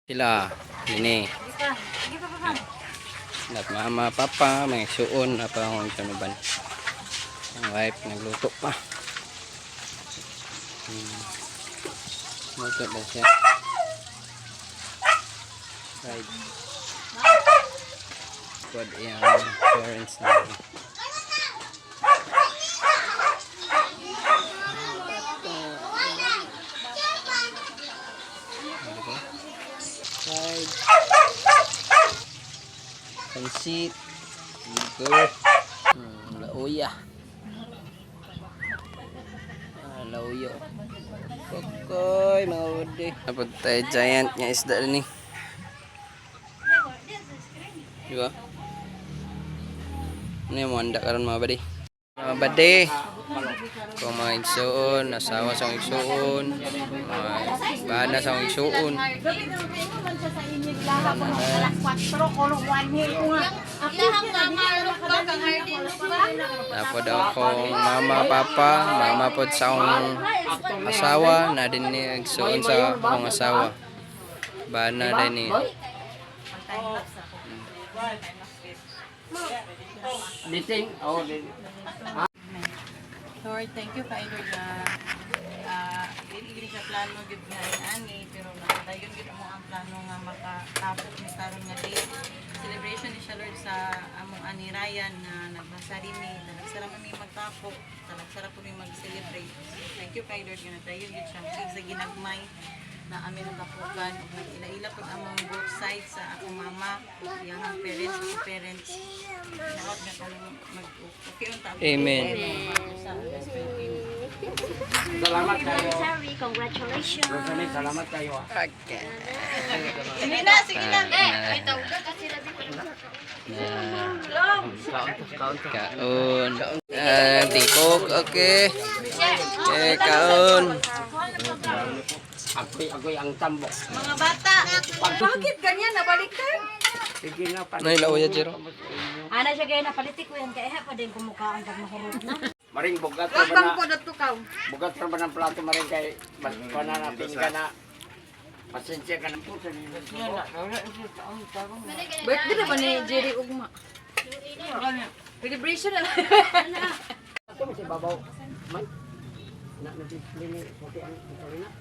Sila ini. Nat mama, papa, mga igsuon na pa akong ikanuban. Ang wife nagluto pa. Luto ba siya? Right. Pod iyang parents na. Ano ba? Side. Pansit. Dito. Lauya. Ah, lauyo. Kokoy, mga wudi. Napod tayo giant nga isda ni. Di ba? Ano yung mga karon, mga badi? Mga badi. Kung mga igsuon, asawa sa akong igsuon, mga bana sa akong igsuon. Napod akong mama, papa, mama pod sa akong asawa, na din ni igsuon sa akong asawa. Bana din ni. Meeting. Oh, di- Lord, thank you kay Lord na dili gid siya plano gid nga ani, pero nakadayon gid mo ang plano nga makatapok ni karon nga day. Celebration ni siya, Lord, sa among ani Ryan na nagbasari mi. Talagsara man mi magtapok, talagsara po mi mag-celebrate. Thank you kay Lord nga nadayon gid siya sa ginagmay na amin natapukan ug nag-ila-ila pud among both sides sa akong mama, iyang parents, akong parents. Naot nga kung mag okay unta. Amen. Sa respective. Salamat kayo. Sorry, congratulations. Rosalie, salamat kayo. Ah. Okay. Sige na, sige na. Kaon. Ah, tingkok. Okay. Okay, kaon. Agoy, agoy ang tambok. Mga bata. Bakit ganyan? Nabaliktad? Sige na, pa. Ano yung lauya, Jero? Ana siya gaya napalitik ko yan kaya pa din kumukhaan pag mahurot na. Maring bugat ra ba Welcome na? po dato ka. Bugat ra ba ng plato maring kay mas pananapin ka na. Pasensya ka na po sa Birthday na ba ni Jerry Ugma? Celebration na lang. Ito mo si babaw. Man. Na na display ni okay ang sorry na.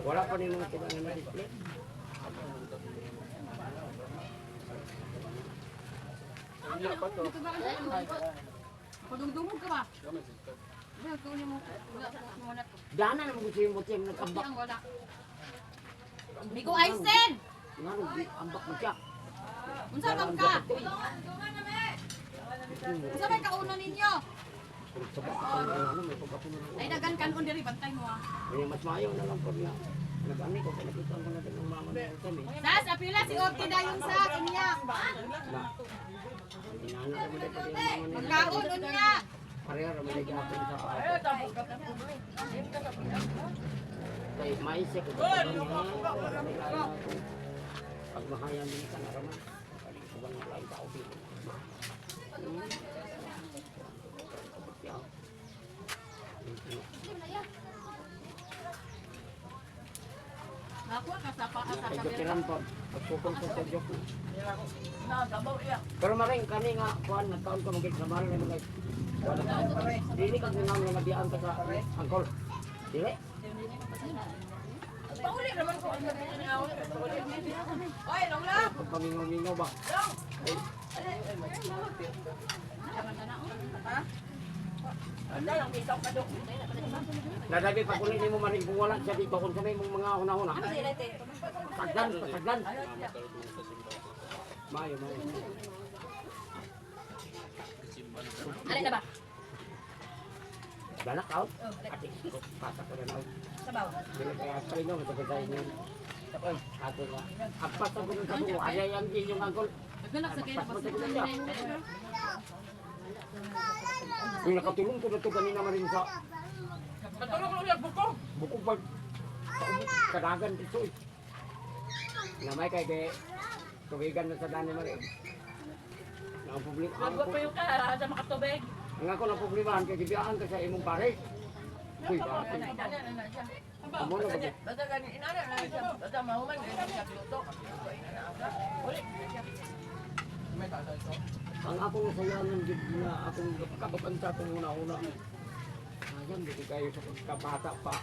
Wala pa ni mga kailangan na display. Padungdungog ka ba? Dana na mo gusto yung buti ang nagkambak. Migo Aisen! Nga nung ambak mo siya. Unsa man ka? Unsa may kauna ninyo? Ano, may pagkapuno na. Ay dagan kanon diri bantay mo ah. May mas maayo na lang po niya. Nag-ani ko, nakita ko na din ang mama niya. Kami. Sas, apila si Orti dayon sa unya. Na. Inana ko mo pati ang mama niya. Magkaon unya. Pareha ra man gyapon sa ato. Kay maisip ko pag mahaya din ka na raman. Kali ko bang wala ang tao dito. Nakuha ka sa paa sa Kay jokiran po. Pagpukong sa sa joke. Pero maring kani nga kuan nagkaon ko magig sa mahal na mga dili ka nga nga nabiyaan ka sa angkol. Dili. Pauli naman ko. Oy, long lang. Pagpamingaw-mingaw ba? Nadabi pag kunin mo maring kung wala siya dito kung kami mong mga una-una. Sagdan, sagdan. Mayo, mayo. Alin na ba? Danak out. Ate, pasa ko rin out. Sabaw. Dili kaya sa inyo, matagal sa inyo. Ate ka. Ampas ako nun sa buo. Ayay ang inyong angkol. Nagdanak sa kaya Ampas mo sa siya. Kung nakatulong ko na ito kanina maring sa Katulong ko ulit bukog. bukog pag kadagan dito eh. Namay kay kay tuwigan na sa dani maring. Ang publiko. Magwa pa yung ka, sa makatubig. Ang ako na problemahan kay gibiyaan ka sa imong pare. Uy, bakit? Amo na ba? Basta gani inana na siya. Basta mahuman gani siya luto. Ang akong sayangan gid na akong kababanta kong una-una. Sayang di kayo sa pagkabata pa.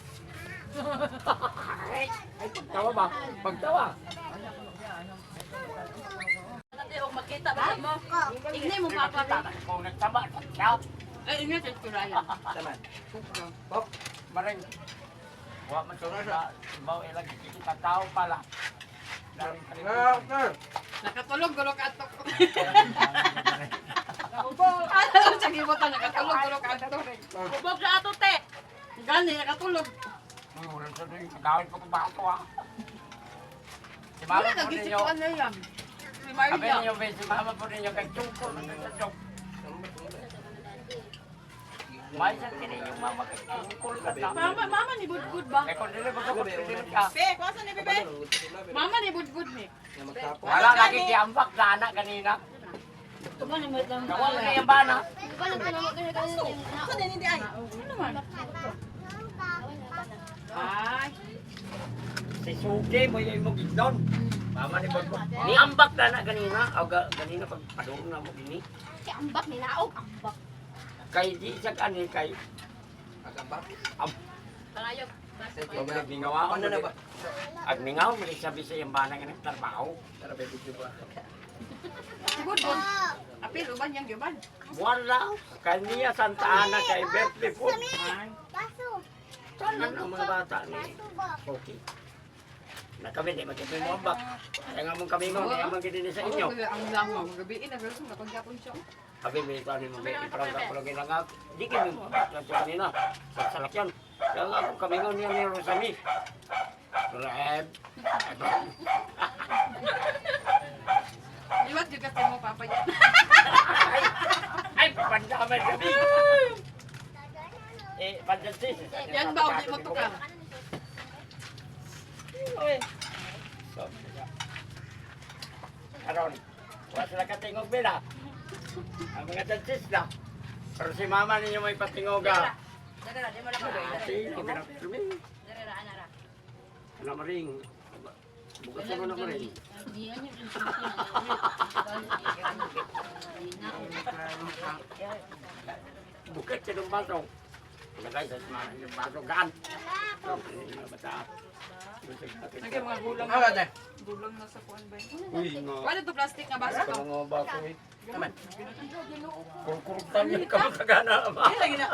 Ay, pagtawa ba? Pagtawa. Ate, og makita ba mo? Ignay mo papa ba? Kung nagtama, tao. Ay, ingat sa turayan. Pop, maring. Wa man sa baw ilang kita tao pala. Daring kalimutan. Nakatulog gulok atok. Ano sa gibutan nakatulog gulok atok. Ubog sa ato te. Gani nakatulog. Uy, wala sa doon. Gawin pa kong bato ah. Si mama Wala po lagi si ninyo. kuan na yan. Si Sabi Maria. ninyo, be, si mama po ninyo kay tungkol na sa joke. May sa kini yung mama kay tungkol ka na. Mama, mama ni budgud ba? Eh, kung dili ba kung dili ka. Be, kuasa ni bebe. Mama ni budgud ni. Wala lagi giambak na anak kanina. Kawala na yung bana. Asa din hindi ay. Ano man? Ay, Si Suki mo yung imong gidon. Mama ni Bodbod. Niambak na anak kanina. O ganina pag padung na mo gini. Ambak ni naog ambak. Kay di siya kani kay pangayo. Pabalik ningaw Ano na ba? Ag ningaw mo sabi sa iyang bana nga nagtrabaho. Si budgud. Apil uban yang gyuban. Wala. Kaniya Santa Ana kay birthday po. Ay. Tanan ang mga bata ni Okay. Na kami di magkita mo ba? Kaya nga mong kami mo, kaya man gini sa inyo. Ang langaw, gabi na pero nakagyapon siya. Sabi may ito mo may iparang ka pala ginangag. Di kami sa kanina. Sa salakyan. Kaya nga kung kami nga niya ni Rosami. Reb. Liwat jud kasi mo papa yan. Ay, pandaman kami. Eh, pandansis. Yan ba og di mo tukang? So, karon, wala sila katingog bila. Ang mga dansis na. Pero si mama ninyo may patingog ah. Sino kinapirmi? Ano maring? Bukas mo na maring. Bukat siya ng baso. Lagay sa mama yung baso gaan. Mga bata. Lagi mga gulang. Ano ate? Gulang na sa kuan ba? Uy, nga. Wala to plastic nga baso to. Ito mga baso eh. Kurkurtan yung kamatagana. Di lagi na.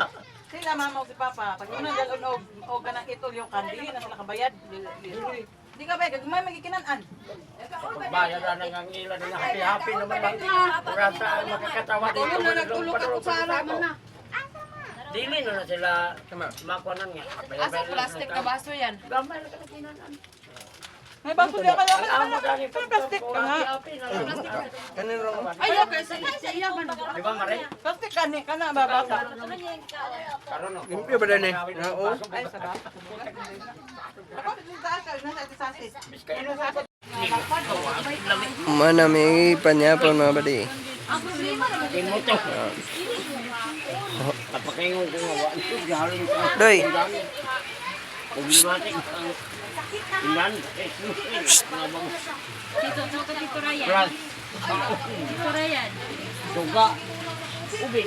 Sila mama o si papa, pag unang galon og og kanang itol yung kandi na sila kabayad. Di ka ba gagmay magikinan-an. Pagbayad na nang ilan na happy-happy naman lang. Kurasa ang makakatawa dito. Tulog na nagtulog ako sa man na. Dili na na sila makuanan nga. Asa plastic nga baso yan? Gamay na kanakinan. May baso di ka Ang amo gani Plastic ka nga. Happy na lang. Kanin ro. Ay, okay, sa iya man. Di ba mare? Plastic kani kana ba basa? Karon no. Limpyo ba dani? Oo. Ay sa ba? Ako sa sa na sa sasis. Biskay. Mana may panyapon mga badi. Timoto. Kapakaingon ko nga wa. Galing ko. Doy. Problematic ang ilan. Nga bang Dito, dito, dito, Ryan. plus Dito, Ryan. suga. Ubi.